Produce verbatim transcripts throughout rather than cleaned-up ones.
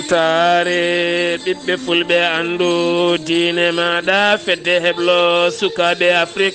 Taare ɓiɓɓe fulɓe, anndu diine maaɗa, fedde heblo sukaaɓe Afrik.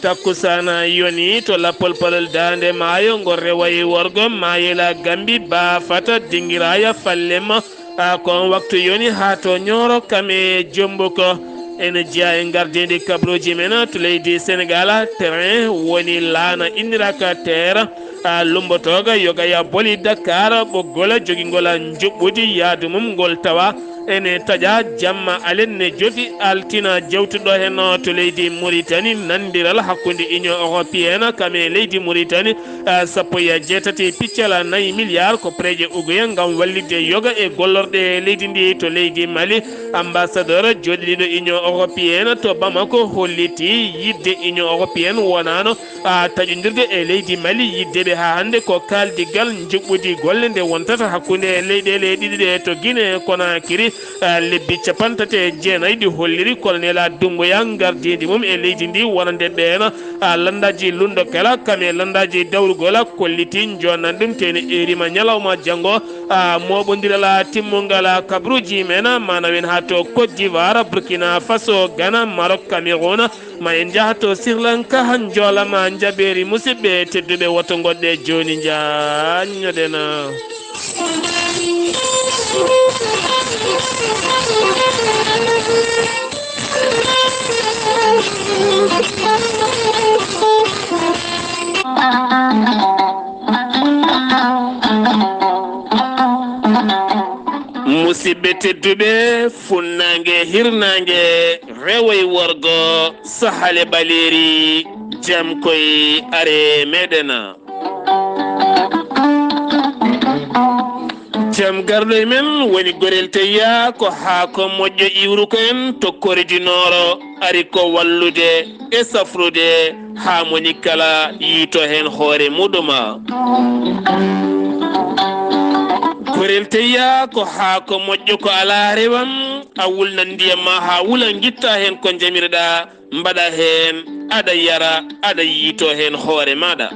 Takkusaana yoni to lappol palol daande maayo, ngol rewayi worgo, maayela Gambi, baafata, dingiraaya, fallema. A ko on waktu yoni haa to Ñooro kam e Jombuko. Ene jeyaa e ngardiindi kabruuji men to leydi Senegaal, terrain woni laana inniraaka terre. A lumbotooga yogaya boli Dakar, ɓoggol jogingol njuɓɓudi yaadu mum ngol tawa ene taƴa jamma alen ne jofi altina jewtuɗo hen to leydi Mauritanie, nandiral hakkunde Union Européenne kam e leydi Mauritanie, a, sappo e jeetati piccala nayi milliard ko preje ugoye ngam wallitde yoga e gollorɗe leydi ndi to leydi Mali. Ambassadeur jooɗiiɗo Union Européenne to Bamako holliti yidde Union Européenne wonaano a taƴondirde e leydi Mali, yiddeɓe haa hannde ko kaaldigal njuɓɓudi golle nde wontata hakkunde leyɗeele ɗiɗi ɗe to Guinée Conakry. A, lebbi capanɗe tati e jeenayi ɗi holliri Colonel Doumbouya ngardiindi mum e leydi ndi wonande ɓeen, a, lanndaaji lunndo kala kam e lanndaaji dawrugol kolliti njonnan ɗum teni erima ñalawma janngo, a, mooɓondiral timmungal kabruuji men maanawen haa to Côte d'Ivoire, Burkina Faso, Ghana, Maroc, Cameroun, ma en njaha to Sri Lanka, njoolama njabeeri musidɓe tedduɓe, woto ngoɗɗe jooni njaññoɗen. Musidɓe tedduɓe, funnaange, hirnaange, rewo e worgo, sahale ɓaleeri, jam koy are meɗen. Jam garɗo e men woni Gorel Teyya, ko haako moƴƴo iwruko en to Kori du Nord, ari ko wallude e safrude haa moni kala yiito heen hoore muɗum. Gorel Teyya ko haako moƴƴo ko alaa rewam, a wulnan ndiyam ma haa wula, ngitta heen ko njamirɗa, mbaɗa heen, aɗa yara, aɗa yiito heen hoore maaɗa.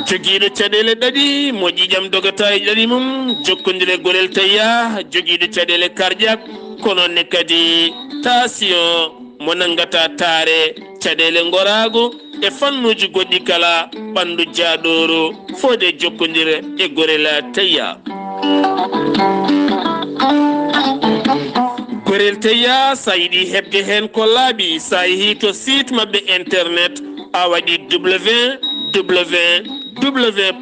Jogiiɗo caɗeele ɗaɗi, mo ƴiiƴam dogata e ɗaɗi mum, jokkondire Gorel Teyya, jogiiɗo caɗeele cardiaque, ko noon ne kadi tension, mo nanngata taare, caɗeele ngoraagu, e fannuuji goɗɗi kala, ɓanndu jaaɗooru, fode jokkondire e Gorel Teyya. Gorel Teyya, so a yiɗi heɓde heen ko laaɓi, so a yehii to site maɓɓe internet, a waɗi www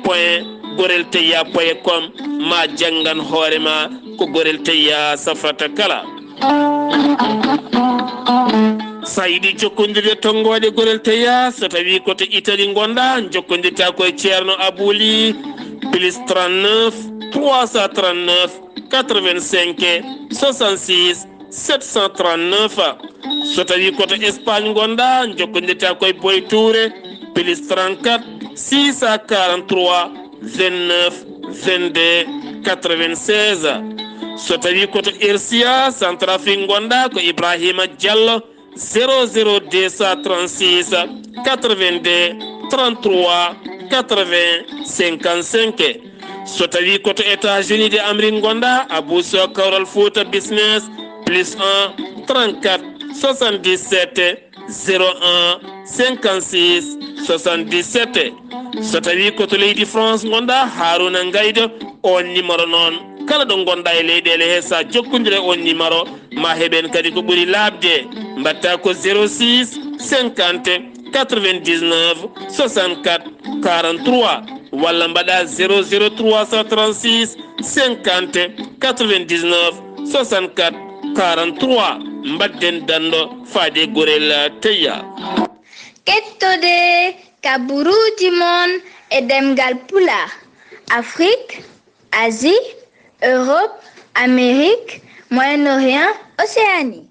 point gorel teyya point com, ma janngan hoore ma ko Gorel Teyya safrata kala. So a yiɗi jokkondirde tonngoode Gorel Teyya, so tawii ko to Italie ngonɗa, jokkondirta ko e Ceerno Abou Ly, plus trente-neuf trois cent trente-neuf quatre-vingt-cinq soixante-six sept cent trente-neuf. So tawii ko to Espagne ngonɗa, jokkondirta ko e Boy Touré, plus trente-quatre six cent quarante-trois vingt-neuf vingt-deux quatre-vingt-seize. So tawii ko to Ersiya, Centrafrique ngonɗa, ko Ibrahima Diallo, zéro zéro deux cent trente-six quatre-vingt-deux trente-trois quatre-vingts cinquante-cinq. So tawii ko to États-Unis de Amérique ngonɗa, Abou Sow Kawral Fouta Business, plus un trente-quatre soixante-dix-sept zéro un cinquante-six soixante-dix-sept. So tawii ko to leydi France ngonɗa, Haruna Ngaydo, on numéro noon, kala ɗo ngonɗa e leyɗeele he, sa jokkondire on numéro, ma heɓen kadi ko ɓuri laaɓde. Mbaɗta ko zéro six cinquante quatre-vingt-dix-neuf soixante-quatre quarante-trois, walla mbaɗa zéro zéro trois cent trente-six cinquante quatre-vingt-dix-neuf soixante-quatre quarante-trois. Mbaɗden danndo faade Gorel Teyya. Kettode kaburuuji mon e ɗemngal Pulaar, Afrik, Asie, Europe, Amérique, Moyen-Orient, Océanie.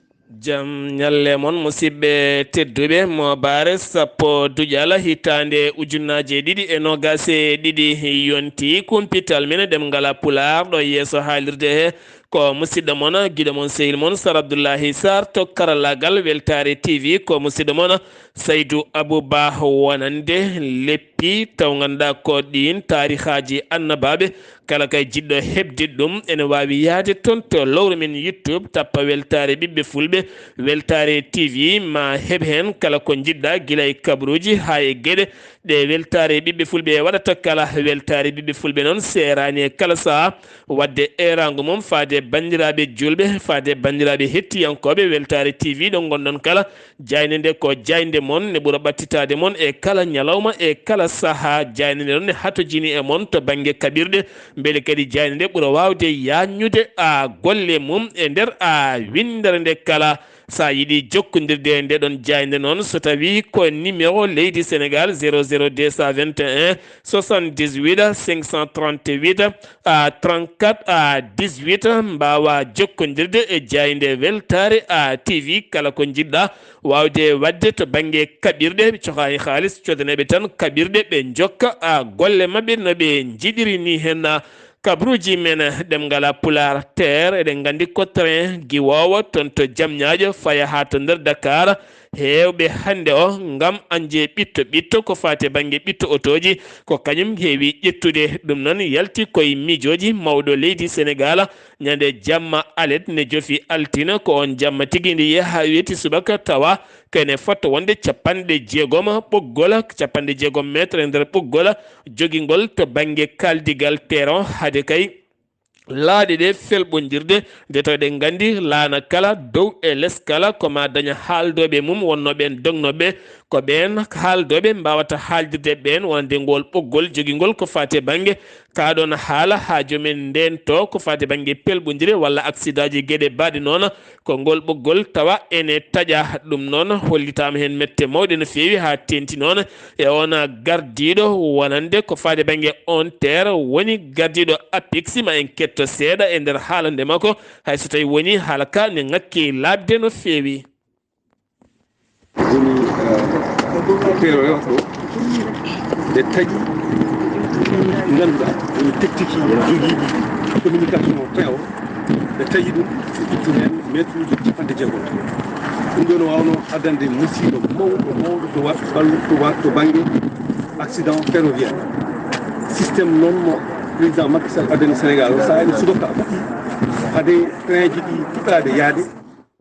Jam ñalle mon, musidɓe tedduɓe. Mo bare sappo duƴal hitaande ujunnaaje ɗiɗi e noogaas e ɗiɗi yonti, kumpital men ɗemngal Pulaar ɗo yeeso haalirde he ko musidɗo mon, giɗo mon, sehil mon, Sar Abdullahi Sar to karallaagal Weltaare T V, ko musidɗo mon, Saydu Abu Ba wonande leppi ɗi taw ngannduɗaa ko ɗiin taarihaaji annabaaɓe. Kala kay jiɗɗo heɓde ɗum ene waawi yahde toon to lowre men YouTube, tappa Weltaare Ɓiɓɓe Fulɓe, Weltaare T V, ma heɓ heen kala ko njiɗɗaa, gila e kabaruuji haa e geɗe ɗe Weltaare Ɓiɓɓe Fulɓe waɗata kala. Weltaare Ɓiɓɓe Fulɓe noon seeraani e kala sahaa waɗde eeraango mum faade banndiraaɓe juulɓe, faade banndiraaɓe hettiyankooɓe Weltaare T V ɗo ngonɗon kala. Jaaynde nde ko jaaynde mon, ne ɓura ɓattitaade mon e kala ñalawma, e kala sahaa. Jaaynde nde noon ne hatojini e mon to bannge kaɓirɗe, mbele kadi jaaynde nde ɓura waawde yaajnude a golle mum e nder a winndere nde kala. So a yiɗi jokkondirde e nde ɗon jaaynde noon, so tawii ko numéro leydi Sénégal, zéro zéro deux cent vingt et un soixante-dix-huit cinq cent trente-huit, a trente-quatre a dix-huit, mbaawa jokkondirde e jaaynde Weltaare a T V. Kala ko njiɗɗa waawde waɗde to bannge kaɓirɗe, ɓe cokaani haalis, codaneeɓe tan kaɓirɗe, ɓe njokka a golle maɓɓe no ɓe njiɗiri ni. Heen kabaruuji men ɗemngal Pulaar, teer, eɗen nganndi ko train giwoowo toon to Jamñaajo, faya haa to nder Dakar. Heewɓe hannde o, ngam añde ɓitto ɓitto ko faati e bannge ɓitto otooji, ko kañum heewi ƴettude. Ɗum noon yalti koye miijooji mawɗo leydi Senegaal. Ñande jamma alet ne jofi altine, ko oon jamma tigi nde yeha weeti subaka, tawa ko ene fota wonde capanɗe jeegom ɓoggol, capanɗe jeegom meetre e nder ɓoggol, jogingol to bannge kaaldigal teeron, hade kay laaɗe ɗe felɓondirde, nde taw eɗen nganndi laana kala, dow e les kala, ko ma daña haaldooɓe mum, wonnoo ɓeen dognooɓe, ko ɓeen haaldooɓe mbaawata haaldirde ɓeen, wonande ngool ɓoggol jogingol ko faati e bannge kaa ɗoon haala, haa joom en ndeento ko faati e bannge pelɓondire walla aksidaaji geɗe baaɗe noon. Ko ngol ɓoggol tawa ene taƴa. Ɗum noon hollitaama heen mette mawɗe no feewi, haa teeŋti noon e oon gardiiɗo wonande ko faati e bannge on teer woni gardiiɗo APIX. Ma en ketto seeɗa e nder haalande makko, hay so tawii woni haala ka ne ŋakki laaɓde no feewi. Woni, eh, teeroyoo ɗo, ɓe taƴi, ngannduɗaa, woni tekniki jogiiɗi communication train o, ɓe taƴi ɗum, ɓe ittu heen meetruuji capanɗe jeegom. Ɗum ɗo no waawnoo addande musiiba mawɗo, mawɗo to wa-, ballu-, to wa-, to bannge accident ferroviaire. Système noon mo président Macky Sall addani Sénégal o, so a ari subaka, hade train ji ɗi puɗɗaade yahde,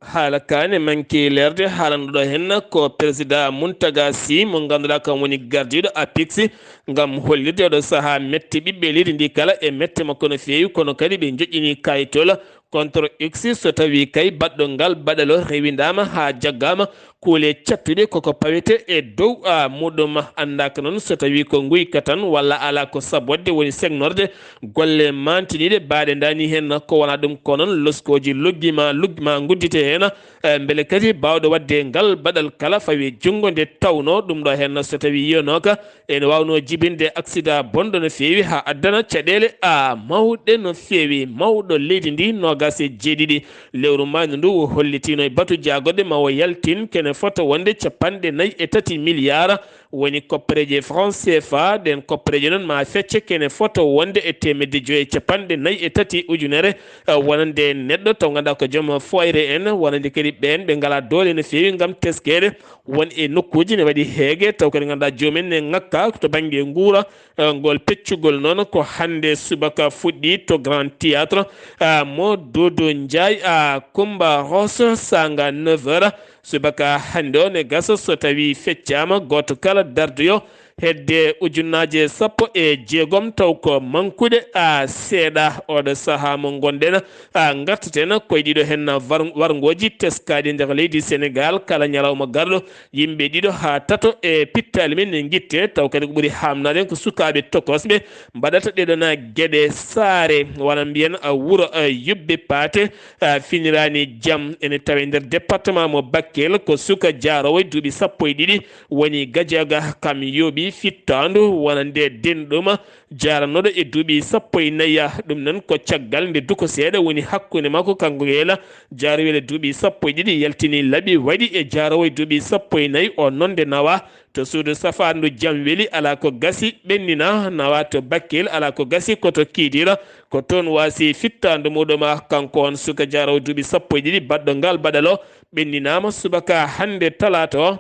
haala ka ne manki leerde. Haalanɗo ɗo heen ko Président Mountaga Sy, mo ngannduɗaa kam woni gardiiɗo APIX, ngam hollirde oɗo sahaa mette ɓiɓɓe leydi ndi kala e mette makko no feewi, kono kadi ɓe njoƴƴini kayitol contre X. So tawii kay baɗɗo ngal baɗalo rewindaama haa jaggaama, kuule cattuɗe koko pawete e dow, a, muɗum. Anndaaka noon so tawii ko nguyka tan walla alaa ko sabotde woni segnorde golle maantiniiɗe baaɗe ndaani heen, ko wonaa ɗum ko noon loskooji luggi ma, luggi ma nguddite heen, e, mbele kadi baawɗo waɗde ngal baɗal kala fawi junngo nde tawnoo ɗum ɗo heen so tawii yiyonooka ene waawnoo jibinde aksida bonɗo no feewi haa addana caɗeele, a, mawɗe no feewi. Mawɗo leydi ndi noogaas e jeeɗiɗi lewru maayndo ndu o hollitiino e batu jaagoɗe ma o yaltin kene fota wonde capanɗe nayi e tati miliyaar woni koppereeje franc C F A. Ɗeen koppereeje noon ma fecce kene fota wonde e teemedde joyi e capanɗe nayi e tati ujunere, eh, wonande neɗɗo taw ngannduɗaa ko joom foyre en, wonande kadi ɓeen ɓe ngalaa doole no feewi ngam teskeede won e nokkuuji ne waɗi heege, taw kadi ngannduɗaa joom en ne ŋakka to bannge nguura. Eh, ngol peccugol noon ko hannde subaka fuɗɗi to Grand Théâtre, eh, mo Doudou Ndiaye, a, Coumba Rose, saanga neuf heures. Subaka hannde o ne gasa so tawii feccaama, gooto kala dardoyo hedde ujunnaaje sappo e jeegom, taw ko mankude, a, seeɗa. Oɗo sahaa mo ngonɗen, a, ngartaten koye ɗiɗo heen war-, warngooji teskaaɗi nder leydi Senegaal. Kala ñalawma garɗo, yimɓe ɗiɗo haa tato e pittaali men ne ngitte, taw kadi ko ɓuri haamnaade ko sukaaɓe tokosɓe mbaɗata ɗeɗon geɗe. Saare, walla mbiyen, a, wuro, a, Yubbe Paate, a, finiraani jam. Ene tawe nder département mo Bakel. Ko suka jaaroowo e duuɓi sappo e ɗiɗi woni Gajaga, kam yooɓi fittaandu wonande denɗum jaaranooɗo e duuɓi sappo e nayi. Ɗum noon ko caggal nde duko seeɗa woni hakkunde makko kanko e la jaarowel e duuɓi sappo e ɗiɗi yaltini laaɓi waɗi e jaaroowo e duuɓi sappo e nayi. O noon nde nawa to suudu safaandu jam weli, alaa ko gasi, ɓennina, nawa to Bakel, alaa ko gasi, ko to Kiidira, ko toon waasi fittaandu muɗum. Kanko on suka jaaroowo duuɓi sappo e ɗiɗi baɗɗo ngal baɗalo ɓenninaama subaka hannde talaata o.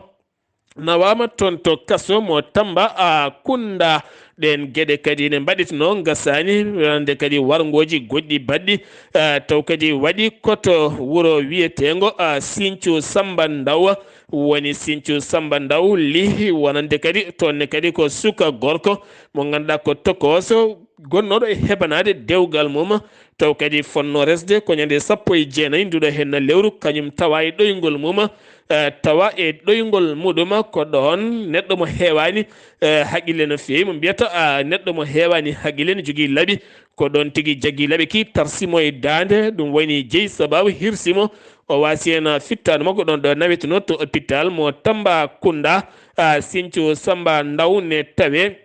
nawaama toon to kaso mo Tamba a Kunda. Ɗeen geɗe kadi ne mbaɗitnoo ngasaani, wonande kadi warngooji goɗɗi baɗɗi, eh, taw kadi waɗi koto wuro wiyeteengo, ah, Sinthiou Samba Ndaw, woni Sinthiou Samba Ndaw lihi, wonande kadi toon ne kadi ko suka gorko mo ngannduɗaa ko tokooso gonnooɗo e heɓanaade dewgal mum, taw kadi fotnoo resde ko ñande sappo e jeenayi nduɗo henna lewru, kañum tawa e ɗoyngol mum, eh, tawa e ɗoyngol muɗum ko ɗoon neɗɗo mo heewaani, eh, haqille no feewi, mo mbiyata, ah, neɗɗo mo heewaani haqille no jogii laɓi, ko ɗoon tigi jaggi laɓi ki tarsi mo e daande, ɗum wayni jeyi sabaabu hirsi mo, o waasi heen fittaandu makko ɗoon ɗo nawetenoo to hôpital mo Tamba Kunda, ah, Sinthiou Samba Ndaw ne tawe.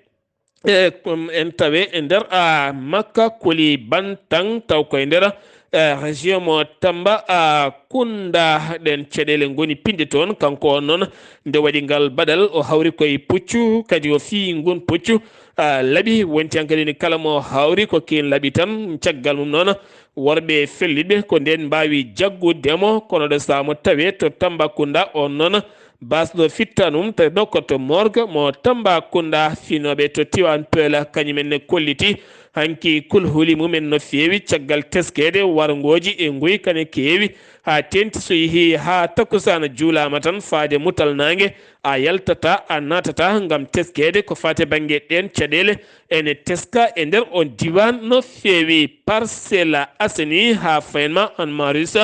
E, um, en tawe e nder, a, Makka Koli Bantang, taw koye nder, e, région mo Tamba, a, Kunda, ɗen caɗeele ngoni pinde toon. Kanko on noon, nde waɗi ngal baɗal, o hawri koye puccu, kadi o fii ngun puccu, a, laɓi, wonti hankadi ni kala mo hawri ko keen laɓi tan. Caggal mum noon, worɓe fellitɓe ko ndeen mbaawi jaggude mo, kono ɗo sahaa mo tawe to Tambakunda, on noon baasɗo fittanum tawi ɗo ko to morgue mo Tambakunda. Finooɓe to Tiwaan Peulh kañum en ne kolliti hanki kulhuli mumen no feewi caggal teskeede warngooji e nguy kane keewi haa teenti so yehi haa takkusaana juulaama tan faade mutal naange a yaltata a naatata ngam teskeede ko faati bannge ɗeen caɗeele ene teska e nder on diiwaan no feewi. Parcelles Assainies haa Fayenma Hann Marius,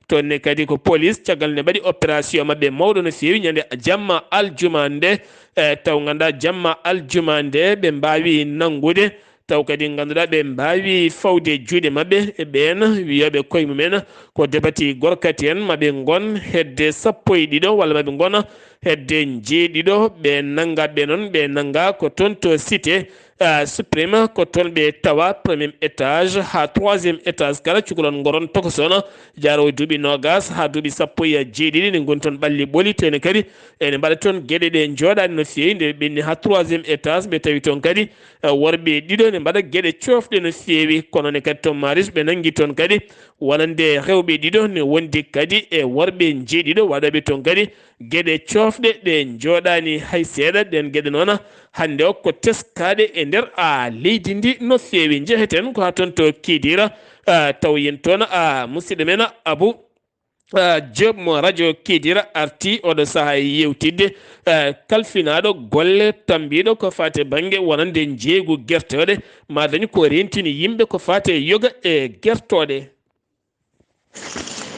toon ne kadi ko police caggal nde mbaɗi opération maɓɓe mawɗo no feewi ñande jamma aljuma nde, eh, taw ngannduɗaa jamma aljuma nde ɓe mbaawi nanngude taw kadi ngannduɗaa ɓe mbaawi fawde juuɗe maɓɓe e ɓeen wiyooɓe koye mumen ko debati gorkati en maɓe ngon hedde sappo e ɗiɗo walla maɓe ngona hedde jeeɗiɗo ɓe nannga ɓe noon ɓe nannga ko toon to cité, ah, suprême ko toon ɓe tawa premier étage haa troisième étage kala cukalon ngoron tokosona jaarowo duuɓi noogas haa duuɓi sappo e jeeɗiɗi ne ngoni toon ɓalli ɓoli tene kadi ene mbaɗa toon geɗe ɗe njooɗaani no feewi nde ɓenni haa troisième étage ɓe tawi toon kadi, eh, worɓe ɗiɗo ne mbaɗa geɗe coofɗe no feewi kono ne kadi toon maris ɓe nanngi toon kadi wonande rewɓe ɗiɗo ne wondi kadi e worɓe jeeɗiɗo waɗooɓe toon kadi geɗe coofɗe ɗe njooɗaani hay seeɗa. Ɗeen geɗe noon hannde o ko teskaaɗe e nder a leydi ndi no feewi. Njeheten ko haa toon to Kidira, a, taw yen toon a musidɗo men Abu, a, Joop mo radio Kidira arti oɗo sahaa e yewtidde, a, kalfinaaɗo golle tambiiɗo ko faati bannge wonande njeeygu gertooɗe. Ma dañ ko rentini yimɓe ko faati e yoga e gertooɗe.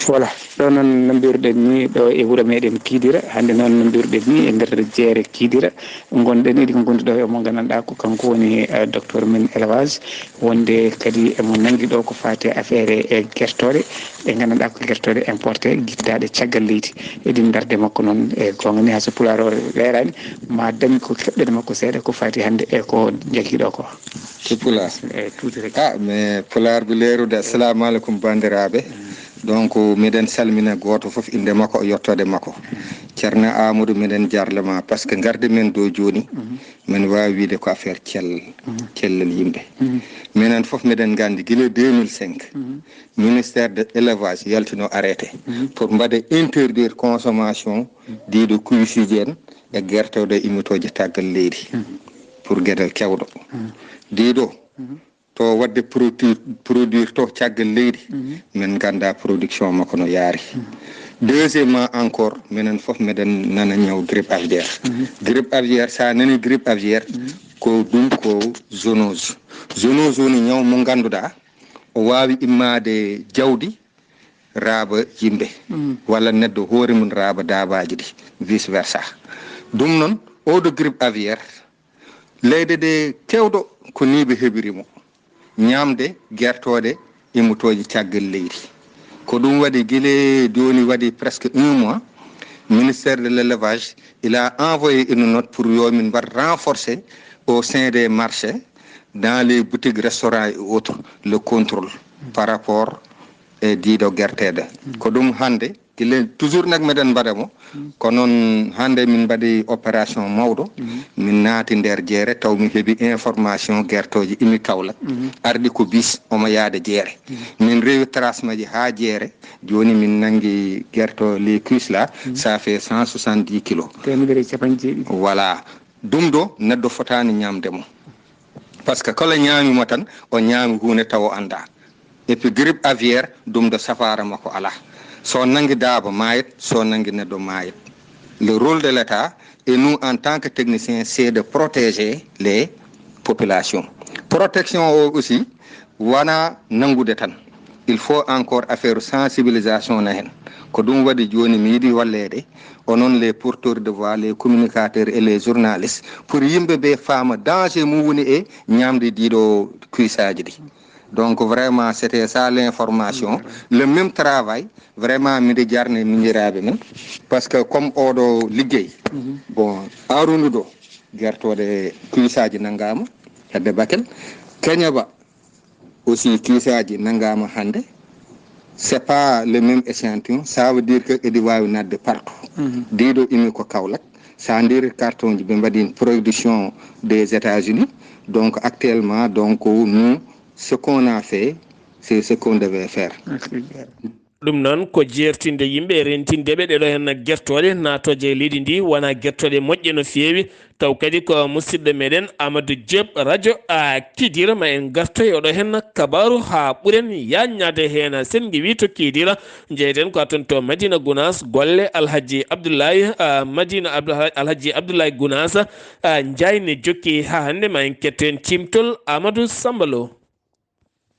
Voilà, ɗo noon no mbiruɗen ni ɗo e wuro meɗen Kidira, hannde noon no mbiruɗen ni e nder jeere Kidira ngonɗen, eɗen ngondi ɗo e mo nganndanɗaa ko kanko woni, eh, docteur men élevage, wonde kadi emo nanngi ɗo ko faati e affaire e gertooɗe ɗe nganndanɗaa ko gertooɗe importé gittaaɗe caggal leydi. Eɗen ndarde makko noon e goonga ni, haa so pulaar o leeraani, ma dañ ko keɓɗen makko seeɗa ko faati hannde e ko jaggi ɗo ko. Ci pulaar. E tuuti rek. Ah, mais pulaar bi leerude. Assalamu alaikum, bandiraɓe. Donc, miɗen salmina gooto fof innde makko e yettoode makko. Ceerno Amadou, miɗen jarlama parce que ngarde men ɗo jooni, min waawi wiide ko affaire cell, cellal yimɓe. Minen fof miɗen nganndi gila deux mille cinq, ministère de élevage yaltino arrêté pour mbaɗa interdire consommation diiɗo kuyisiji en e gertooɗe immotooje caggal leydi pour geɗal kewɗo. Diiɗo to waɗde produire, produire to caggal leydi, min ngannda production makko no yaari. Deuxièmement encore, minen fof miɗen nana ñaw grippe aviaire. Grippe aviaire, sa nani grippe aviaire, ko ɗum ko zoonose. Zoonose woni ñaw mo ngannduɗaa o waawi immaade jawdi raaɓa yimɓe, walla neɗɗo hoore mum raaɓa daabaaji ɗi, vice versa. Ɗum noon, oɗo grippe aviaire, leyɗe ɗe kewɗo ko ni ɓe heɓiri mo, ñaamde gertooɗe immotooje caggal leydi. Ko ɗum waɗi gila jooni waɗi presque un mois, ministère de l'élevage, il a envoyé une note pour yo min mbaɗ renforcer au sein des marchés, dans les boutiques, restaurants et autres, le contrôle par rapport e diiɗo gerteeɗe. Ko ɗum hannde Gila toujours nag meɗen mbaɗa mo. Ko noon hannde min mbaɗi opération mawɗo. Min naati nder jeere taw mi heɓi information gertooji imi Kaolack. Ardi ko bis omo yaada jeere. Min rewi trace maji haa jeere. Jooni min nanngi gerto les cuisses là. Ça fait cent soixante-dix kilos. Teemedere e capanɗe jeeɗiɗi. Voilà. Ɗum ɗo neɗɗo fotaani ñaamde mo. Par ce que kala ñaami mo tan, o ñaami huunde taw o anndaa. Et puis grippe aviaire, ɗum ɗo safaara makko alaa. So nanngi daaba maayat, so nanngi neɗɗo maayat. Le rôle de l'État et nous en tant que techniciens, c'est de protéger les populations. Protection o aussi, wona nanngude tan. Il faut encore affaire sensibilisation na heen. Ko ɗum waɗi jooni mi yiɗi walleede, onon les porteurs de voix, les communicateurs et les journalistes, pour yimɓe ɓe faama danger mum woni e ñaamde ɗiɗo cuisses aji ɗi. Donc vraiment, c'était ça l'information. Le même travail, vraiment, miɗo jarni miñiraaɓe men. Par ce que comme oɗo liggey, bon, Arouna ɗo, gertooɗe cuisses aji nanngaama, hedde Bakel. Keñaba aussi, cuisses aji nanngaama hannde. C'est pas le même échantillon. Ça veut dire que eɗi waawi naatde partout. Ɗiɗo imi ko Kaolack. So a ndiri carton ji, ɓe mbaɗi production des États-Unis. Donc actuellement, donc nous, ce qu'on a fait, c'est ce qu'on devait faire. Ɗum noon ko jeertinde yimɓe e rentinde ɓe ɗeɗo heen gertooɗe naatooje e leydi ndi wona gertooɗe moƴƴe no feewi. Taw kadi ko musidɗo meɗen Amadou Diop radio a Kidira ma en gartoy oɗo heen kabaru haa ɓuren yaññade heen. Sen ngewi to Kidira, njeyten ko toon to Madina Gounass, golle Alhaji Abdoulaye, ah, Madina Abdoulaye, Alhaji Abdoulaye Gounass, ah, Ndiaye ne jokki haa hannde ma en ketto heen cimtol Amadou Samba Lo.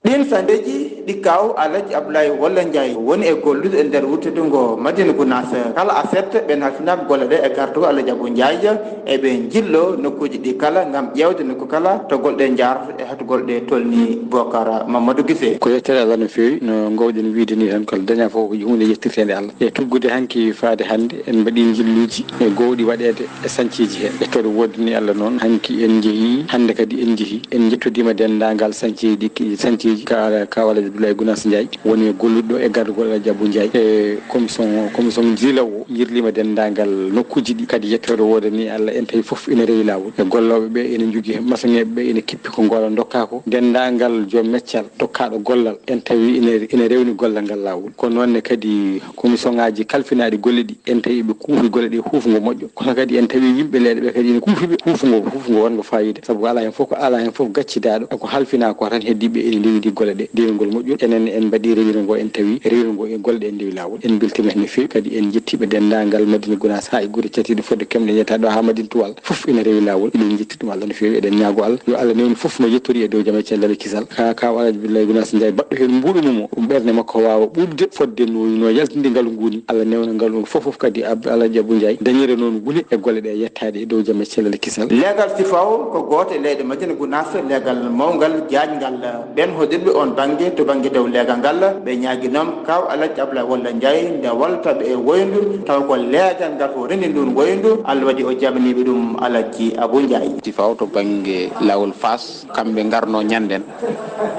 Ɗiin sandeeji ɗi kaaw Alhaji Abdoulaye Walla Ndiaye woni e gollude e nder wuttudungo Madina Gounass kala aset, ɓeen halfinaaɓe golle ɗe e gartugol Alhaji Abou Ndiaye, eɓe njillo nokkuuji ɗi kala ngam ƴeewde nokku kala to golle ɗe njaarata e hato golle ɗe tolni. Bocar Mamadou Guissé. Ko yettere Allah no feewi, no ngoowɗen wiyde ni tan, kala dañaa fof ko huunde yettirteende Allah. E tuggude hanki faade hannde, en mbaɗii njilluuji e gowɗi waɗeede e sañceeji hee. E kadi woodani Allah noon, hanki en njehii, hannde kadi en njehii, en njettodiima denndaangal sañceeji ɗi, sañceeji ka, ka Alhaji Abdoulaye Gounass Ndiaye, woni e gollude ɗo e gardagol Alhaji Abou Ndiaye. E commission, commission njilawoo njirliima denndaangal nokkuuji ɗi. Kadi yettoode woodani Allah, en tawi fof ina rewi laawol. E gollooɓe ɓe ina njogii, masoŋeeɓe ɓe ina kippi ko ngoola ndokkaa ko. Denndaangal joom meccal dokkaaɗo gollal, en tawi ina, ina rewni gollal ngal laawol. Ko noon ne kadi commission ŋaaji kalfinaaɗi golle ɗi, en tawi ɓe kuufi golle ɗe huufngo moƴƴo. Kono kadi en tawi yimɓe leeɗe ɓe kadi ene kuufi ɓe huufngo, huufngo wonngo faayiida. Sabu ko alaa heen fof, ko alaa heen fof gaccidaaɗo, ko halfinaa ko tan heddii ɓe ene ndewidi golle ɗe. Ndewingol moƴƴol, enen en mbaɗii rewino ngo, en tawi rewino ngo e golle ɗe ndewi laawol. En mbeltiima heen no feewi, kadi en njettiiɓe denndaangal Madina Gounass haa e gure catiiɗe fodde kemɗe njetta ɗo haa Madina Tuwal. Fof ina rewi laawol. Eɗen njetti ɗum Allah no feewi, eɗen ñaago Allah yo Allah newnu fof no yettori e dow jam e cellal e kisal. Ka, ka Alhaji Abdoulaye Gounass Ndiaye baɗɗo heen mbuuɗu mum o, ɗum ɓernde makko waawa ɓuuɓde fodde no, no yaltinde ngalu ngu ni. Allah newna ngalu ngu fof fof kadi Ab-, Alhaji Abou Ndiaye dañira noon gune e golle ɗe yettaade e dow jam e cellal e kisal. Leegal Sifaw ko gooto e leyɗe Madina Gounass, leegal mawngal, jaajngal. Ɓeen hoɗirɓe oon bannge to bannge dow leegal ngal, ɓe ñaagii noon kaaw Alhaji Abdoulaye Walla Ndiaye nde wallata ɓe e woyndu, tawa ko leegal ngal fof renndi nduun woyndu, Allah waɗi o jaɓaniiɓe ɗum Alhaji Abou Ndiaye. Sifaw to bannge laawol Faas, kamɓe ngarno ñannden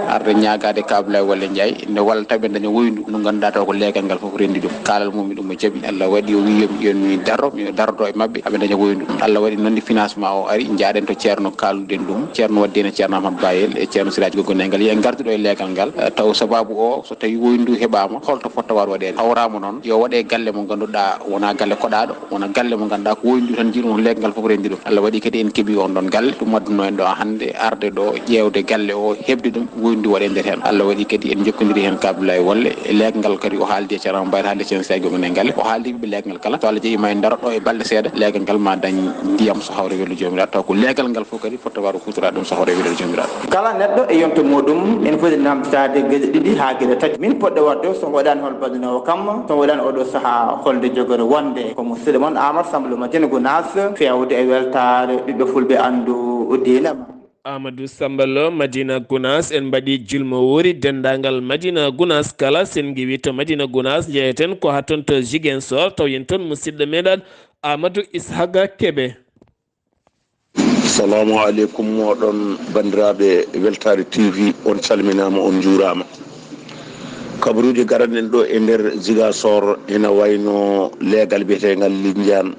arde ñaagaade kaaw Abdoulaye Walla Ndiaye nde wallata ɓe daña woyndu ndu ngannduɗaa taw ko leegal ngal fof renndi ɗum. Kaalal mum ɗum o jaɓi. Allah waɗi o wii yo mi, yo mi darro, mi dardo e maɓɓe, aɓe daña woyndu. Allah waɗi noon nde financement o ari, njaaɗen to ceerno, kaaluɗen ɗum. Ceerno waɗde heen e ceerno Ahmad Bayel e ceerno Siraaji Gogo Nayngal, yo en ngartu ɗo e leegal ngal, eh, taw sabaabu o, so tawi woyndu heɓaama, holto fotta waawde waɗeede. Hawraama noon, yo waɗe galle mo ngannduɗaa wonaa galle koɗaaɗo, wonaa galle mo ngannduɗaa ko woyndu tan njiɗum, leegal ngal fof renndi ɗum. Allah waɗi kadi en keɓi on ɗon galle, ɗum addunoo en ɗo hannde, arde ɗo, ƴeewde galle o, heɓde ɗum, woyndu waɗe nder heen. Allah waɗi kadi en njokkondiri heen Ka Abdoulaye Walla, e leegal ngal kadi o haaldi e ceerno Ahmad Bayel, haaldi e ceerno Siraaji Gogo Nayngal, o haaldi ɓe leegal kala. So Allah jaɓi ma en ndaro ɗo e balɗe seeɗa, leegal ngal ma dañ ndiyam so hawre welo Joomiraaɗo, taw ko leegal ngal fof kadi fottowaaro huutoraade ɗum so hawre welo Joomiraaɗo. Kala neɗɗo e yonto muuɗum, ene foti namditaade geɗe ɗiɗi haa geɗe tati. Min poɗɗo waɗde o, so mi waɗaani hol baɗunoowo kam, so mi waɗaani oɗo sahaa, holde jogori wonde? Ko musidɗo mon Aamadu Samba Lo Madina Gunaas, feewde e weltaare ɓiɓɓe fulɓe anndu diine ma. Amadou Samba Lo, Madina Gounass, en mbaɗi julmo wuuri, denndaangal Madina Gounass kala, sen ngiwi to Madina Gounass, njeyeten ko haa toon to Ziguinchor, taw yen toon musidɗo meɗen Amadou Ishaqa Kebe. Salaamu aleykum mooɗon banndiraaɓe Weltaare T V, on calminaama, on njuuraama. Kabaruuji garanɗen ɗo e nder Ziguinchor ina wayno leegal biyeteengal Lindiane,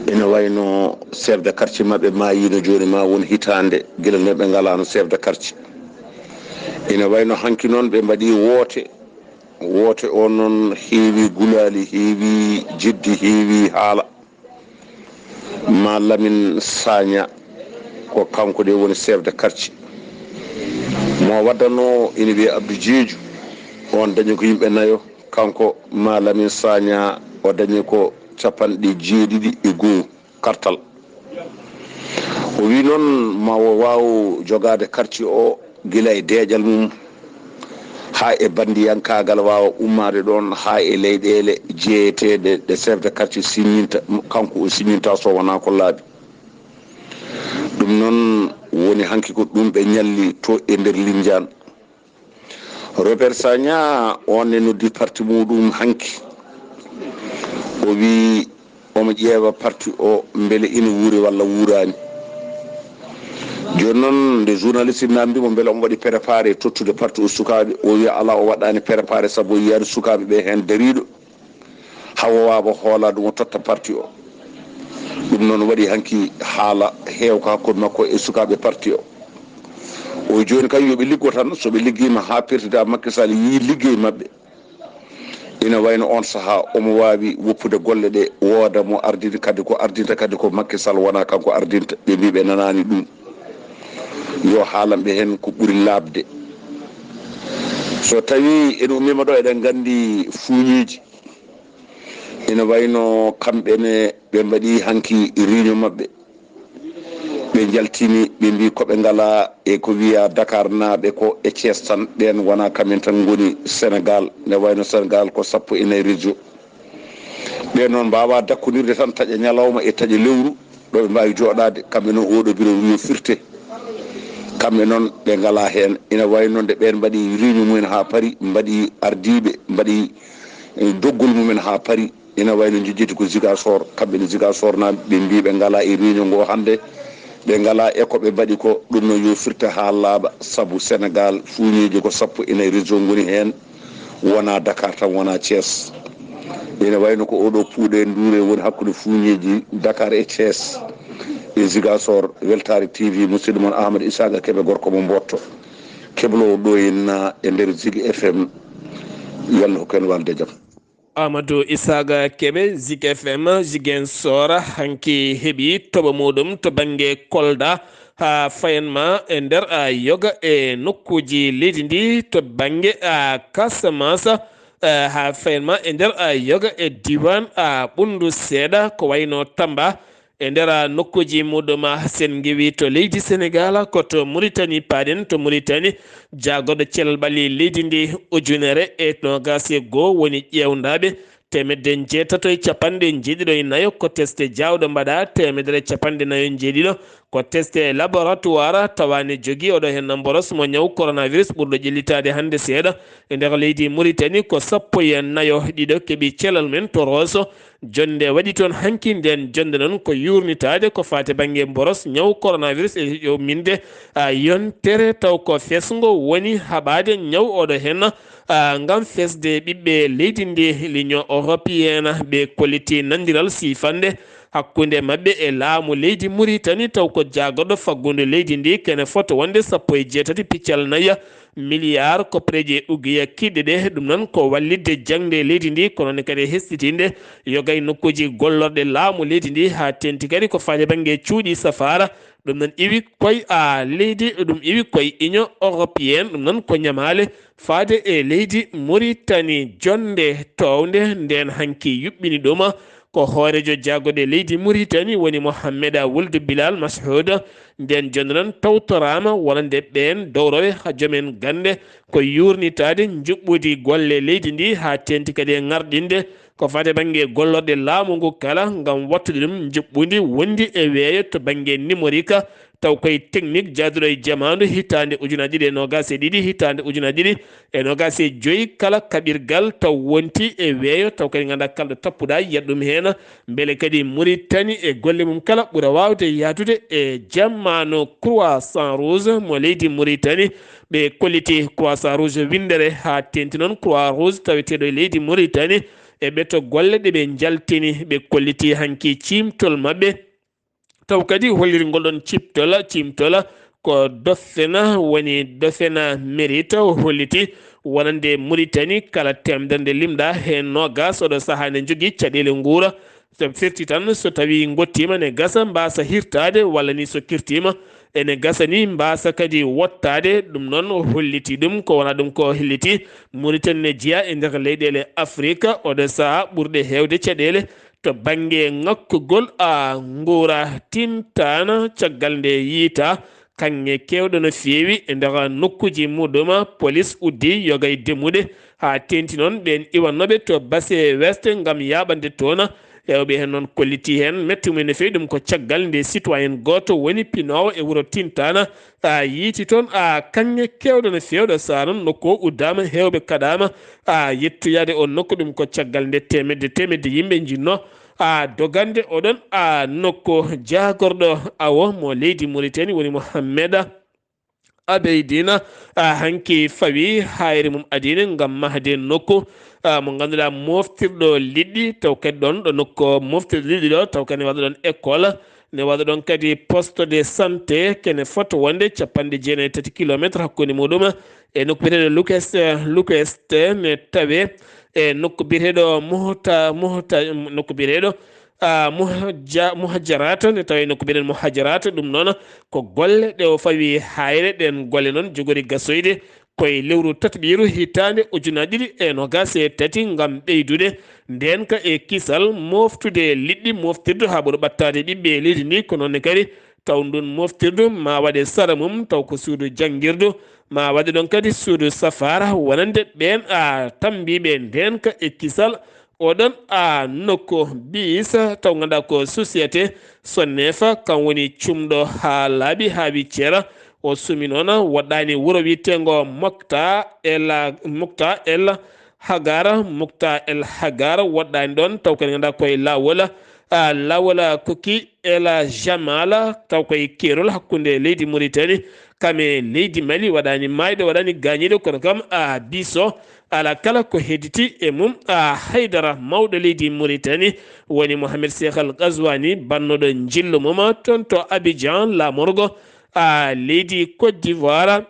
ina wayno chef de quartier maɓɓe maayino jooni ma won hitaande gila nde ɓe ngalaano chef de quartier. Ina wayno hanki noon ɓe mbaɗi woote, woote o noon heewi gulaali, heewi jeddi, heewi haala. Ma Lamin Saña ko kanko de woni chef de quartier. Mo waddano ina wiyee Abdou Jeeju, on dañi ko yimɓe nayo, kanko Ma Lamin Saña o dañi ko capanɗe jeeɗiɗi e goo kartal. O wi noon ma o waaw jogaade quartier o gila e deeƴal mum haa e banndiyankaagal waawa ummaade ɗoon haa e leyɗeele jeeyeteeɗe ɗe chef de quartier signinta, kanko o signinta so wonaa ko laaɓi. Ɗum noon woni hanki ko ɗum ɓe ñalli to e nder Lindiane. Robert Sagna on ne noddi parti muɗum hanki. O wi omo ƴeewa parti o mbele ina wuuri walla wuuraani. Jooni noon nde journaliste namdi mo mbele omo waɗi préparé tottude parti o sukaaɓe, o wi alaa, o waɗaani préparé sabu o yiyaani sukaaɓe ɓe heen dariiɗo. Hawa waaba hoolaa ɗum o totta parti o. Ɗum noon waɗi hanki haala heewka hakkunde makko e sukaaɓe parti o. O jooni kay yo ɓe liggo tan, so ɓe liggiima haa président Macky Sall yii liggey maɓɓe, ina wayno on sahaa omo waawi woppude golle ɗe, wooda mo ardini kadi ko ardinta kadi ko Macky Sall, wonaa kanko ardinta. Ɓe mbii ɓe nanaani ɗum. Yo haalan ɓe heen ko ɓuri laaɓde. So tawii en ummiima ɗo, eɗen nganndi fuuñiiji. Ina wayno kamɓe ne ɓe mbaɗi hanki réunion maɓɓe. Ɓe njaltini, ɓe mbii ko ɓe ngalaa e ko wiyaa Dakar naaɓe ko e Thiès tan. Ɓeen wonaa kamen tan ngoni Sénégal. Nde wayno Sénégal ko sappo e nayi région. Ɓe noon mbaawaa dakkondirde tan taƴa ñalawma e taƴa lewru, ɗo ɓe mbaawi jooɗaade. Kamɓe noon, oo ɗoo biro yo firte. Kamɓe noon, ɓe ngalaa heen. Ina wayi noon nde ɓeen mbaɗi réunion mumen haa Paris, mbaɗi ardiiɓe, mbaɗi, eh, doggol mumen haa Paris. Ina wayi no njejjiti ko Ziguinchor, kamɓe ne Ziguinchor naaɓe, ɓe mbii ɓe ngalaa e réunion ngo hannde. Ɓe ngalaa e ko ɓe mbaɗi ko, ɗum noon yo firte haa laaɓa, sabu Sénégal fuuñiiji ko sappo e nayi région ngoni heen. Wonaa Dakar tan, wonaa Thiès. Ina wayno ko oɗo puuɗe nduure woni hakkunde fuuñeeji Dakar e Thiès e Ziguinchor. Weltaare T V, musidɗo mon Amadou Isaka Kebe, gorko mo Mbootto. Kebloowo ɗo e na e nder Zig F M. Yalla hokku en walde jam. Amadou Isaka Kebe, Zig F M, Ziguinchor, hanki heɓi toɓo muɗum to bannge Kolda. Haa fayan ma e nder, a, yoga e nokkuuji leydi ndi to bannge, a, Casamance, a, haa fayan ma e nder, a, yoga e diiwaan, a, ɓunndu seeɗa ko wayno Tamba. E nder, a, nokkuuji muɗum, a, sen ngewi to leydi Senegaal, ko to Muritani paaɗen. To Muritani, jaagorɗo cellal ɓalli leydi ndi ujunere e noogaas e goo woni ƴeewndaaɓe. Teemedde jeetato e capanɗe jeeɗiɗo e nayo ko teste jaawɗo mbaɗaa, teemedere e capanɗe nayo e jeeɗiɗo ko teste laboratoire tawa ne jogii oɗo heen mboros mo ñaw coronavirus ɓurɗo ƴellitaade hannde seeɗa. E nder leydi Muritani ko sappo e nayo ɗiɗo keɓi cellal men to Rooso. Jonnde waɗi toon hanki, nden jonnde noon ko yuurnitaade ko faati bannge mboros ñaw coronavirus e ƴoƴminde, a, yontere taw ko fesngo woni haɓaade ñaw oɗo heen. A, ngam fesde ɓiɓɓe leydi ndi, l'Union européenne ɓe kolliti nandiral siifannde hakkunde maɓɓe e laamu leydi Muritani, taw ko jaagorɗo faggudu leydi ndi kene fota wonde sappo e jeetati piccal nayi miliyaar koppareeji ugiya kiiɗɗe ɗe. Ɗum noon ko wallitde jaŋde leydi ndi, kono ne kadi hesɗitinde yoga e nokkuuji gollorɗe laamu leydi ndi, haa teeŋti kadi ko faati bannge cuuɗi safaara. Ɗum noon iwi koye, a, leydi, ɗum iwi koye Union européenne, ɗum noon ko ñamaale faade e leydi Muritani. Jonnde toownde nden hanki yuɓɓini ɗum ko hooreejo jaagorɗe leydi Muritani woni Mohamed Wuld Bilal Mashoud. Nden jonnde noon tawtoraama wonande ɓeen dowrowe haa joom en gannde ko yuurnitaade njuɓɓudi golle leydi ndi haa teeŋti kadi e ŋarɗinde ko faati bannge gollorɗe laamu ngu kala ngam waɗtude ɗum njuɓɓudi wondi e weeyo to bannge numérique, taw koye technique jaaduɗo e jamaanu, hitaande ujunaaji ɗiɗi e noogaas e ɗiɗi, hitaande ujunaaji ɗiɗi e noogaas e joyi, kala kaɓirgal taw wonti e weeyo, taw kadi ngannduɗaa kala ɗo tappuɗaa, yiyat ɗum heen. Mbele kadi Mauritanie e golle mum kala ɓura waawde yahdude e jamaanu. Croissant Rouge mo leydi Mauritanie, ɓe kolliti Croissant Rouge winndere haa teeŋti noon Croix Rouge taweteeɗo e leydi Mauritanie e ɓeto golle ɗe ɓe njaltini, ɓe kolliti hanki ciimtol maɓɓe. Taw kadi holliri ngol ɗon ciftola, ciimtola ko Dofena woni Dofena Mérite, o holliti wonande Mauritanie kala teemderde limɗa heen noogaas oɗo sahaa ne jogii caɗeele nguura. So firti tan, so tawii ngottiima ne gasa mbaasa hirtaade, walla ni so kirtiima ene gasa ni mbaasa kadi wottaade. Ɗum noon o holliti ɗum, ko wona ɗum ko holliti Mauritanie ne jeyaa e nder leyɗeele Afrika oɗo sahaa ɓurɗe heewde caɗeele to bannge ŋakkugol a nguura tintaana. Caggal nde yiita kaŋŋe keewɗo no feewi e nder nokkuuji muɗum, polis uddi yoga e demmuɗe haa teeŋti noon ɓeen iwannooɓe to Basse Ouest ngam yaaɓande toon. Heewɓe heen noon kolliti heen mette mum no feewi. Ɗum ko caggal nde citoyen gooto woni pinoowo e wuro Tintaana a yiiti toon a kaŋŋe keewɗo no feewi. Ɗo sahaa noon nokku o uddaama, heewɓe kaɗaama a yettoyaade o nokku. Ɗum ko caggal nde teemedde teemedde yimɓe njinnoo a dogande oɗon a nokku. Jaagorɗo awo mo leydi Mauritanie woni Mohammeda Abeydina a hanki fawi hayre mum adine ngam mahde nokku a mo ngannduɗaa moftirɗo liɗɗi, taw kadi ɗon ɗo nokku moftirɗo liɗɗi ɗo, taw kadi ne waɗa ɗon école, ne waɗa ɗon kadi poste de santé, kene foto wonde capanɗe jeenayi e tati kilometre hakkunde muɗum e nokku biyeteeɗo Lukes, Lukeste, ne tawe e nokku biyeteeɗo Mohta, Mohta, nokku biyeteeɗo a, Muhajja-, Muhajjarata, ne tawi nokku mbiɗen Muhajjarata, ɗum noon ko golle ɗe o fawi hayre. Ɗeen golle noon jogori gasoyde koye lewru tataɓiiru hitaande ujunaaji ɗiɗi e noogaas e tati ngam ɓeydude ndeenka e kisal, moftude liɗɗi, moftirdu haa ɓuri ɓattaade ɓiɓɓe leydi ndi, ko noon ne kadi taw ndun moftirdu ma waɗe sara mum, taw ko suudu janngirdu, ma waɗe ɗon kadi suudu safaara wonande ɓeen a tambiiɓe ndeenka e kisal. Oɗon a nokku bis taw ngannduɗaa ko société Sonef, kam woni cumɗo haa laaɓi haa wi ceera. O sumi noon woɗɗaani wuro wiyeteengo Mokta El, Mokta El Hagara, Mokta El Hagara woɗɗaani ɗoon, taw kadi ngannduɗaa koye laawol, a, laawol Koki El Jamal, taw koye keerol hakkunde leydi Mauritanie kam e leydi Mali. Waɗaani maayɗo, waɗaani gaañiiɗo, kono kam a biso alaa kala ko hedditi e mum. A, haydara mawɗo leydi Mauritanie woni Mohamed Cheikh Al Ghazouani, bannoɗo njillu mum toon to Abidjan, laamorgo a leydi Côte d'Ivoire.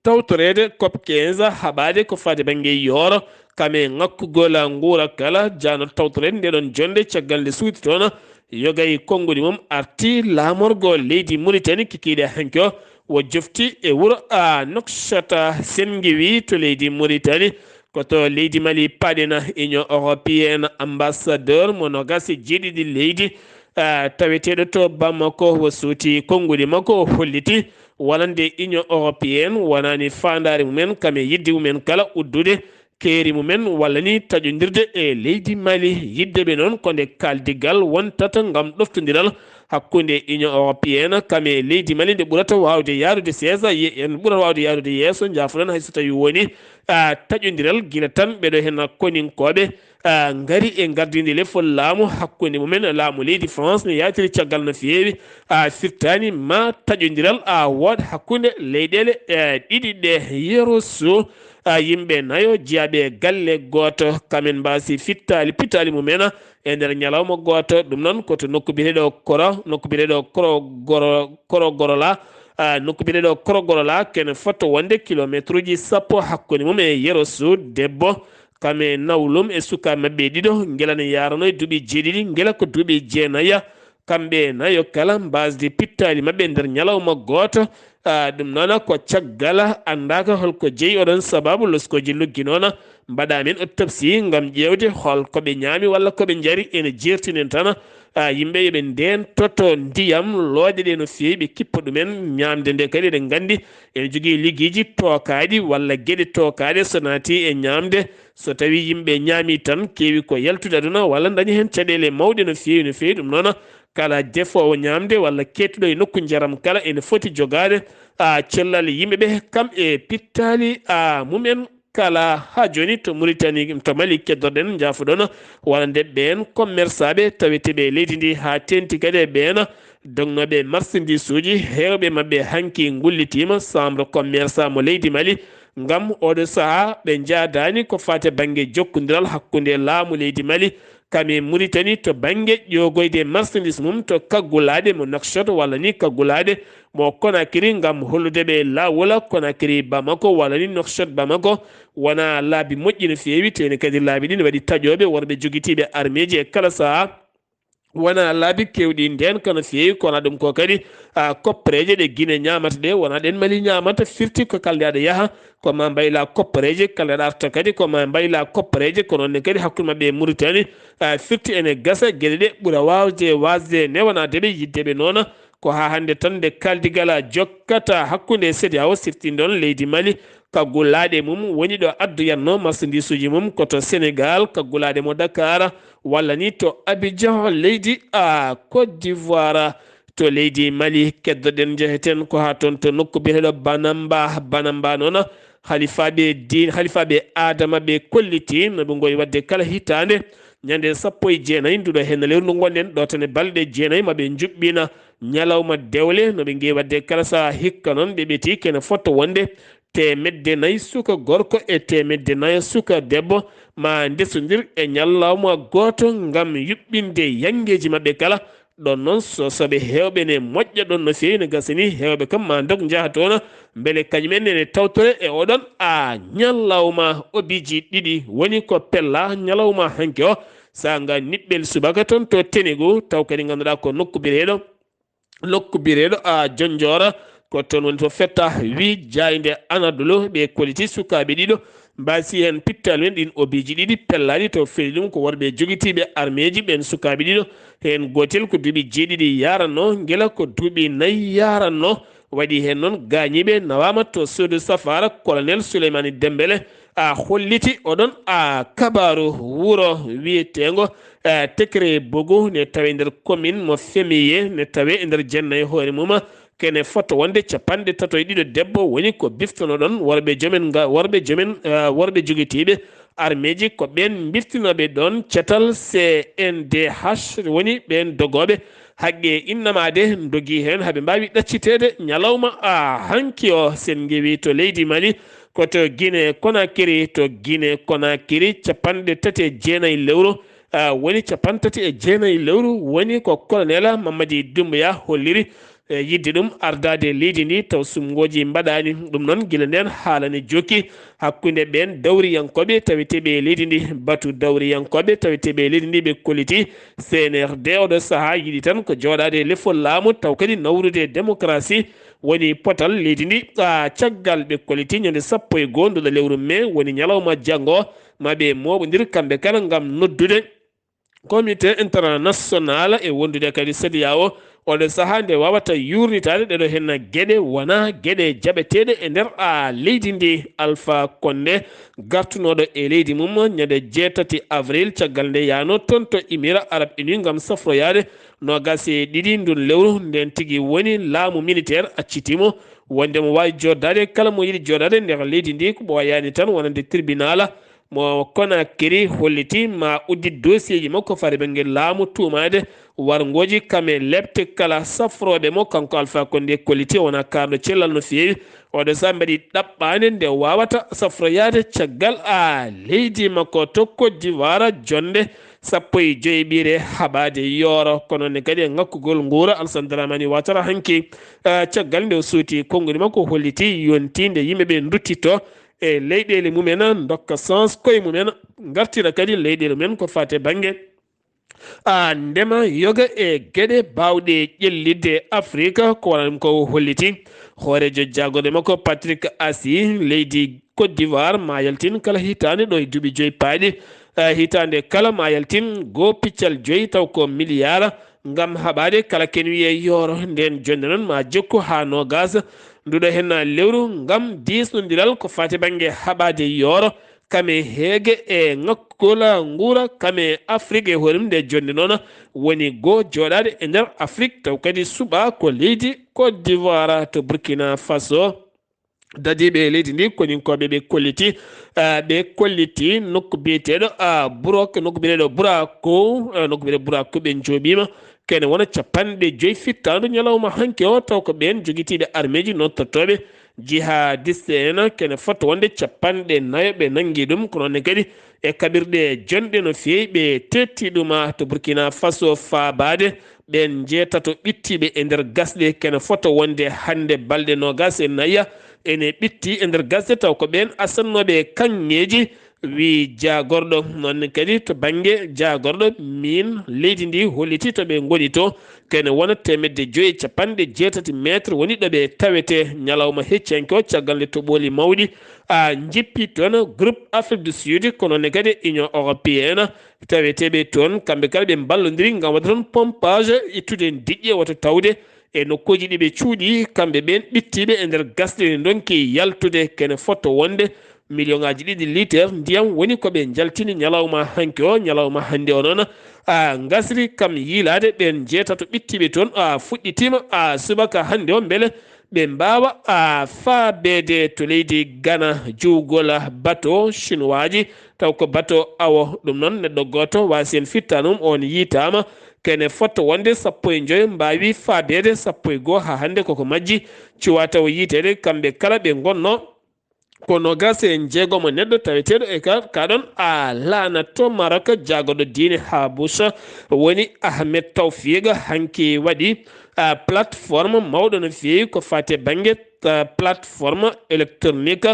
Tawtoreede cop quinze haɓaade ko faade bannge yooro kam e ŋakkugol nguura kala. Jaano tawtoreede nde ɗon jonnde caggal nde suuti toon yoga e konguɗi mum arti laamorgo leydi Mauritanie kikiiɗe hanki o. Wo jofti e wuro a Nouakchott Sengiwi to leydi Mauritanie. Ko to leydi Mali paaɗen Union Européenne, ambassadeur mo noogaas e jeeɗiɗi leydi, a, taweteeɗo to Bamako, wo suuti konguɗi makko, o holliti wonande Union Européenne wonaani faandaare mumen kam e yiɗde mumen kala uddude keeri mumen walla ni taƴondirde e leydi Mali. Yiɗde ɓe noon ko nde kaaldigal wontata ngam ɗoftondiral hakkunde Union Européenne kam e leydi Mali nde ɓurata waawde yaarude seesa, ye-, en ɓurata waawde yaarude yeeso, njaafoɗon hay so tawii woni, a, taƴondiral gila tan ɓeɗo heen koninkooɓe, a, ngari e ngardiinde lefol laamu hakkunde mumen. Laamu leydi France ne yaatiri caggal no feewi, a, firtaani ma taƴondiral, a, wooɗ hakkunde leyɗeele, e, ɗiɗi ɗe. Yero so, a, yimɓe nayo jeyaaɓe e galle gooto, kamen mbaasi fittaali, pittaali mumen, e nder ñalawma gooto. Ɗum noon ko to nokku biyeteeɗo Koro, nokku biyeteeɗo Koro Goro, Koro Gorola, a, nokku biyeteeɗo Koro Gorola, kene foto wonde kilometruji sappo hakkunde mum e Yero Sud. Debbo kam e nawlum e sukaaɓe maɓɓe ɗiɗo, ngela ne yaarano e duuɓi jeeɗiɗi, ngela ko duuɓi jeenaya. Kamɓe nayo kala mbasdi pittaali maɓɓe nder ñalawma gooto. A, ɗum noon ko caggal anndaaka holko jeyi oɗon sababu loskooji luggi noon. Mbaɗa min autopsie ngam ƴeewde hol ko ɓe ñaami walla ko ɓe njari. Ene jeertinen tan, a, yimɓe yo ɓe ndeen toto ndiyam, looƴe ɗe no feewi, ɓe kippa ɗumen. Ñaamde nde kadi eɗen nganndi ene jogii liggeeji tookaaɗi walla geɗe tookaaɗe so naati e ñaamde. So tawii yimɓe ñaamii tan, keewi ko yaltude aduna walla daña heen caɗeele mawɗe no feewi, no feewi. Ɗum noon, kala defoowo ñaamde walla keedduɗo e nokku njaram kala ene foti jogaade, a, cellal yimɓe ɓe, kam e pittaali, a, mumen kala. Haa jooni to Muritani, to Mali keddoɗen, njaafoɗon, wonande ɓeen commerçaaɓe taweteeɓe e leydi ndi, haa teeŋti kadi e ɓeen dognooɓe marchandisuuji, heewɓe maɓɓe hanki ngullitiima. Chambre commerçant mo leydi Mali, ngam oɗo sahaa ɓe njaadaani ko faati bannge jokkondiral hakkunde laamu leydi Mali kam e Muritani to bannge ƴoogoyde marchandise mum to kaggulaaɗe mo Nouakchott walla ni kaggulaaɗe mo Conakry, ngam hollude ɓe laawol Conakry Bamako walla ni Nouakchott Bamako. Wonaa laabi moƴƴi no feewi, teeni kadi laabi ɗi ne waɗi taƴooɓe, worɓe jogitiiɓe armeeji e kala sahaa. Wonaa laabi keewɗi ndeen kono feewi, kono ɗum ko kadi, a, koppereeje ɗe Gine ñaamata ɗe, wonaa ɗeen Mali ñaamata, firti ko kalde aɗa yaha, ko ma mbayla koppereeje, kalde aɗa arta kadi, ko ma mbayla koppereeje, ko noon ne kadi hakkunde maɓɓe e Muritani, a, firti ene gasa geɗe ɗe ɓura waawde, waasde newanaade ɓe, yiɗde ɓe noona. Ko haa hannde tan nde kaaldigal a jokkata hakkunde CEDEAO sirti noon leydi Mali, kaggulaaɗe mum woni ɗo adduyatnoo marchandisuuji mum ko to Senegaal, kaggulaaɗe mo Dakar, walla ni to Abidjan, leydi, a, Côte d'Ivoire. To leydi Mali, keddoɗen, njeheten ko haa toon to nokku biyeteeɗo Banamba. Banamba noon, halifaaɓe diin, halifaaɓe Adama ɓe kolliti no ɓe ngowi waɗde kala hitaande, ñande sappo e jeenayi nduɗo heen lewru ndu ngonɗen ɗo, tan e balɗe jeenayi ma ɓe njuɓɓina ñalawma dewle, no ɓe ngewi waɗde kala sahaa. Hikka noon ɓe ɓeti kene fotto wonde teemedde nayi suka gorko e teemedde nayo suka debbo ma ndesondir e ñalawma gooto ngam yuɓɓinde yanngeeji maɓɓe kala. Ɗon noon, so soɓe heewɓe ne moƴƴa ɗon no feewi, ne gasa ni heewɓe kam ma ndog njaha toon, mbele kañumen ne ne tawtore e oɗon a ñalawma obiiji ɗiɗi, woni ko pella ñalawma hanki o, saanga niɓɓel subaka toon to Tenegu, taw kadi ngannduɗaa ko nokku bireeɗo, nokku bireeɗo a Jonjoora, ko toon woni to fetta wi jaaynde Anadolu. Ɓe kolliti sukaaɓe ɗiɗo, mbaasi heen pittaali men ɗin obiiji ɗiɗi pellaaɗi, to feli ɗum ko worɓe jogitiiɓe armeeji. Ɓeen sukaaɓe ɗiɗo, heen gootel ko duuɓi jeeɗiɗi yaranno, ngila ko duuɓi nayi yaranno. Waɗi heen noon gaañiiɓe nawaama to suudu safaara. Colonel Souleymani Dembele a holliti oɗon a kabaaru wuro wiyeteengo, a, Tekere Bogu, ne tawe nder commune mo Femiye, ne tawe e nder Jenna e hoore mum. Kene fota wonde capanɗe tato e ɗiɗo debbo woni ko biftonoɗon worɓe jomen nga-, worɓe jomen, a, worɓe jogitiiɓe armeeji, ko ɓeen mbiftinooɓe ɗoon cetal C N D H, woni ɓeen dogooɓe haqqe innamaade, ndogi heen haa ɓe mbaawi ɗacciteede ñalawma a hanki o. Sen ngewi to leydi Mali, ko to Gine Konakiri, to Gine Konakiri, capanɗe tati e jeenayi lewru, a, woni capanɗe tati e jeenayi lewru, woni ko Colonel Mamadi Doumbouya holliri, e, yiɗde ɗum ardaade leydi ndi, taw suɓngooji mbaɗaani. Ɗum noon, gila ndeen haala ne jokki hakkunde ɓeen dawriyankooɓe taweteeɓe e leydi ndi. Batu dawriyankooɓe taweteeɓe e leydi ndi, ɓe kolliti C N R D oɗo sahaa yiɗi tan ko jooɗaade e lefol laamu, taw kadi nawrude démocratie woni potal leydi ndi. A, caggal ɓe kolliti ñande sappo e goo nduɗo lewru mee, woni ñalawma janngo, ma ɓe mooɓondir kamɓe kala ngam noddude Comité international e wondude kadi CEDEAO, oɗo sahaa nde wawata yurnitaade ɗeɗo henna geɗe wona geɗe jaɓeteeɗe e nder a leydi ndi. Alpha Condé, gartunooɗo e leydi mum ñande jeetati avril, caggal nde yaano toon to Émirats Arabes Unis ngam safroyaade noogas e ɗiɗi ndun lewru, nden tigi woni laamu militaire accitimo wonde mo waawi jooɗdaade kala mo yiɗi jooɗaade nder leydi ndi, ko ɓooyaani tan wonande tribunal. Mo Conakry holliti ma uddit dossier ji makko fare bangge laamu tuumaade warngooji kame lepte kala safrooɓe mo. Kanko Alpha Condé kolliti o wona kaarɗo cellal no feewi. Oɗo sahaa mbaɗi ɗaɓɓaande nde wawata safroyaade caggal a leydi makko to Côte d'Ivoire, jonde sappo e joyi ɓiire haɓaade yooro. Kono ne kadi e ŋakkugol nguura Alassane Dramane Ouattara hanki, a, caggal nde o suuti konngudi makko, holliti yonti nde yimɓe ɓe nduttito e leyɗeele mumen, dokka sens koye mumen, ngartira kadi leyɗeele mumen ko fate bangge, a, ndema, yoga e geɗe bawɗe ƴellitde Afrika. Ko wona ɗum ko holliti hooreejo jaagorɗe makko Patrick Assi. Leydi Côte d'Ivoire ma yaltin kala hitaande ɗo e duuɓi joyi paaɗi, a, hitaande kala ma yaltin goo piccal joyi, taw ko miliyara, ngam haɓaade kala ken wiye yooro. Nden jonde noon ma jokku haa noogas nduɗo henna lewru ngam diisnondiral ko fati bannge haɓaade yooro. kame heege e ŋakkol nguura, kame Afrik e hoore mum nde jonde noon woni goo jooɗaade e nder Afrik, taw kadi suɓaa ko leydi Côte d'Ivoire to Burkina Faso. Dadiiɓe leydi ndi, koninkooɓe ɓe kolliti, ah, ɓe kolliti nokku biyeteeɗo, ah, Burok, nokku biyeteeɗo Burako, ah, nokku biyeteeɗo Burako ɓe njooɓiima. Kene wona capanɗe joyi fittaandu ñalawma hanki o, taw ko ɓeen jogitiiɓe armeeji noon tottooɓe jihadiste en, kene fota wonde capanɗe nayo ɓe nanngi ɗum, kono ne kadi e kaɓirɗe jonɗe no feewi ɓe teetti ɗum, ah, to Burkina Faso faabaade ɓeen njeetato ɓittiiɓe e nder gasɗe, kene fota wonde hannde balɗe noogas e nayi ene ɓitti e nder gasɗe, taw ko ɓeen asannooɓe kaŋŋeeji, wi jaagorɗo. Noon ne kadi to bannge jaagorɗo, miin leydi ndi holliti to ɓe ngoni to, kene wona teemedde joyi e capanɗe jeetati meetre woni ɗo ɓe tawetee. Ñalawma heccihanke o, caggal nde toɓooli mawɗi, a, njippi toon, groupe Afrique du Sud, kono ne kadi Union européenne, taweteeɓe toon, kamɓe kala ɓe mballondiri ngam waɗde toon pompage, ittude diƴƴe, wata tawde e nokkuuji ɗi ɓe cuuɗi, kamɓe ɓeen ɓittiiɓe e nder gasɗe ɗe ndonki yaltude, kene fota wonde miliyoŋaaji ɗiɗi litre ndiyam woni ko ɓe njaltini ñalawma hanki o, ñalawma hannde o noon. A, ngasri kam yiilaade ɓeen njeetato ɓittiiɓe toon, a, fuɗɗitiima, a, subaka hannde o, mbele ɓe mbaawa, a, faabeede to leydi Ghana, juwgol bato chinoiseji, taw ko bato awo. Ɗum noon, neɗɗo gooto waasi heen fittaandu mum, oon yiytaama. Kene fota wonde sappo e joyo mbaawi faabeede, sappo e goo haa hannde koko majji. Cuwaa taw yiyteede, kamɓe kala ɓe ngonnoo ko noogaas e jeegomo neɗɗo taweteeɗo e ka, ka ɗoon, a, laana to Maroc, jaagorɗo diine Habusa woni Ahmed Tawfiq, hanki waɗi, a, plateforme mawɗo no feewi ko faati e bannge, a, plateforme électronique,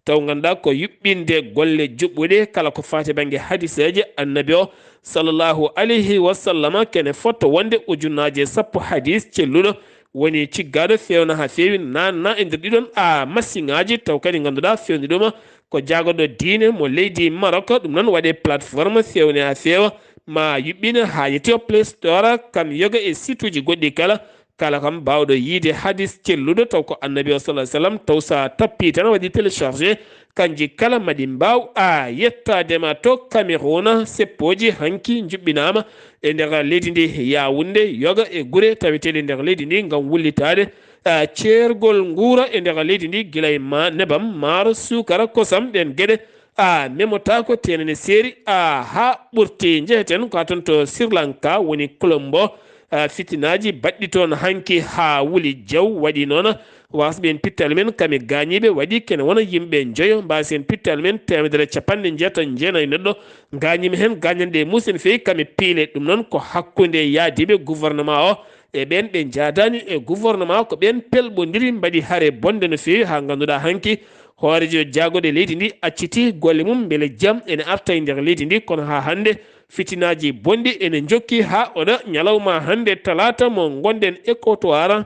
taw ngannduɗaa ko yuɓɓinde golle juɓɓuɗe kala ko faati e bannge hadiseeje Annabi o, sallallahu alayhi wa sallama, kene fota wonde ujunnaaje sappo hadis celluɗo woni ciggaaɗo, feewna haa feewi, naatna e nder ɗiɗon, a, masiŋaaji, taw kadi ngannduɗaa feewni ɗum ko jaagorɗo diine mo leydi Maroc. Ɗum noon waɗee plateforme, feewne haa feewa, ma yuɓɓine haa yettii o Play Store, kam yoga e site uji goɗɗi kala, kala kam baawɗo yiyde hadis celluɗo, taw ko Annabi o, sallallahu alayhi wa sallam, taw so a tappii tan, waɗi téléchargé, kanji kala maɗi mbaaw, a, yettaade ma to Cameroun. Seppooji hanki njuɓɓinaama e nder leydi ndi, Yaoundé, yoga e gure taweteeɗe nder leydi ndi ngam wullitaade, a, ceergol nguura e nder leydi ndi, gila e ma-, nebam, maaro, suukara, kosam, ɗeen geɗe, a, memotaako, teenene seeri, a, haa ɓurti. Njeheten ko haa toon to Sri Lanka, woni Colombo, a, fitinaaji baɗɗi toon hanki haa wuli jaw. Waɗi noon, waasɓe heen pittaali men kam e gaañiiɓe waɗi kene wona yimɓe njoyo, mbaasi heen pittaali men teemedere e capanɗe njeetati e jeenayi neɗɗo gaañiima heen, gaañanɗe e muus ene feewi kam e piile. Ɗum noon ko hakkunde yaadiiɓe gouvernement o e ɓeen ɓe njaadaani e gouvernement, ko ɓeen pelɓondiri, mbaɗi hare bonde no feewi, haa ngannduɗaa hanki hooreejo jaagorɗe leydi ndi accitii golle mum mbele jam ene arta e nder leydi ndi. Kono haa hannde fitinaaji bonɗi ene njokki haa oɗo ñalawma hannde talaata mo ngonɗen Équateur.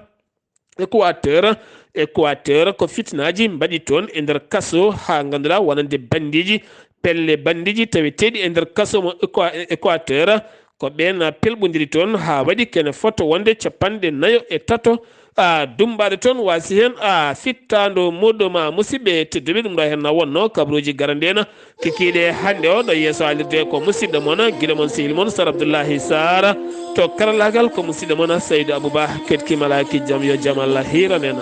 Équateur, Équateur ko fitinaaji mbaɗi toon e nder kaso, haa ngannduɗaa wonande banndiiji, pelle banndiiji taweteeɗi e nder kaso mo Équa-, Équateur. Ko ɓeen pelɓondiri toon haa waɗi kene fota wonde capanɗe nayo e tato, a, dummbaade toon, waasi heen, a, fittaandu muɗum. Musidɓe tedduɓe, ɗum ɗo heen na wonnoo kabaruuji garanɗi en kikiiɗe hannde o. Ɗo yeeso haalirde ko musidɗo mon, giɗo mon, sehil mon, Sar Abdullahi Sar. To karallaagal ko musidɗo mon, Saydu Abuba. Ketki malaaki jam, yo jam Allah hiiran en.